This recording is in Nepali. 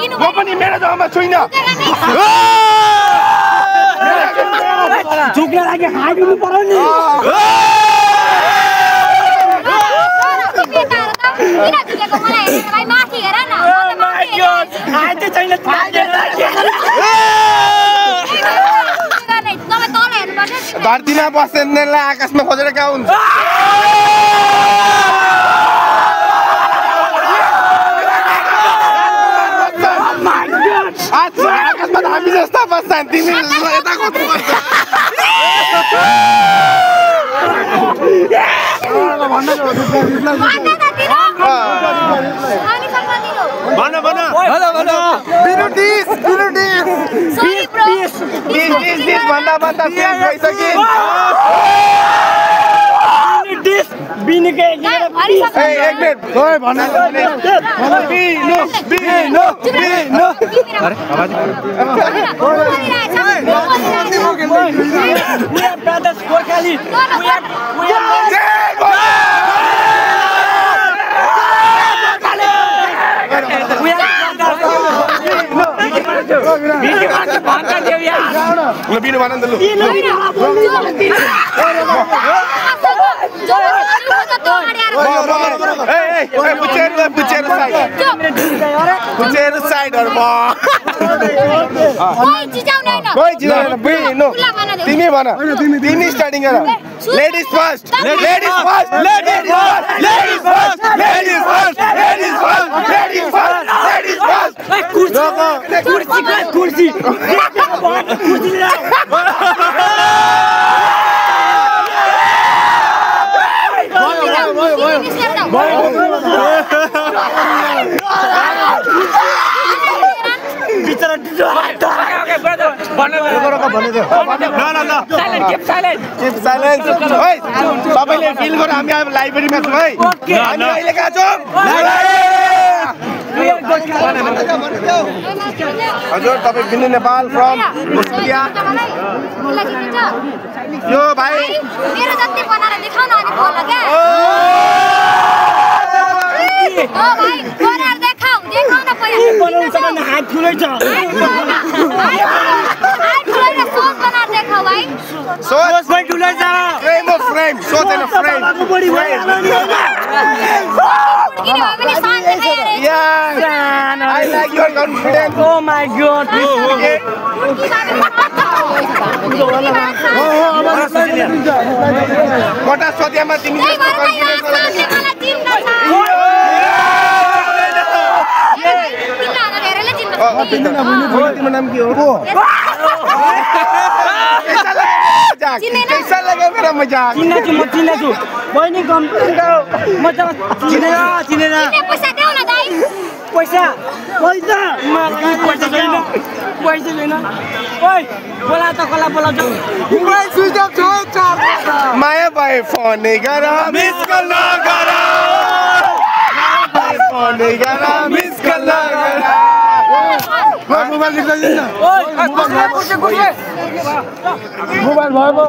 म पनि मेरो जग्गामा छुइनँ झुक्न लागि हाइदिनु पर्यो नि किन झुकेको मलाई हेरेर भाइ माथि हेर न हाइदे छैन धरतीमा बस्नेलाई आकाशमा खोजेर कहाँ हुन्छ आकाशमा हामी जस्ता बस्छन् तिमी यता कस्तो बस्छ तिमी भन तिमी स्टार्टिङ गर ladies first ladies first ladies first ladies first ladies first ladies first ladies first ladies first कुर्सी सबैले फिल गर हामी अब लाइब्रेरीमा छौँ है हामी अहिले कहाँ छौँ हजुर तपाईँ बिन्दु नेपाल फ्रम मुस्किया यो भाइ मेरो जति बनाएर देखाउ न अनि बोल के ओ भाइ बनाएर देखाउ देखाउ न पहिला बनाउन सक्दैन हात ठुलै छ हात ठुलै र सोच बनाएर देखाउ भाइ सोच पनि ठुलै छ फ्रेम अफ फ्रेम सोच एन्ड फ्रेम बढी भइहाल्यो नि किन भने शान्त देखाइ I like your confidence. Oh my god. मोटा सोधियामा तिमी जस्तो कन्फिडेन्स तिम्रो नाम के हो कैसा लगा मेरा मजाक चिन्ने छु बहिनी कम्प्लेन मजाक चिनेन पैसा देऊ न दाइ पैसा छैन ओइ बोला त कसलाई बोलाउँछौ मोबाइल स्विच अफ छ माया भए फोन गर मिस कल नगर फोन गर मिस कल नगर मोबाइल निकाल्दिन न मोबाइल भयो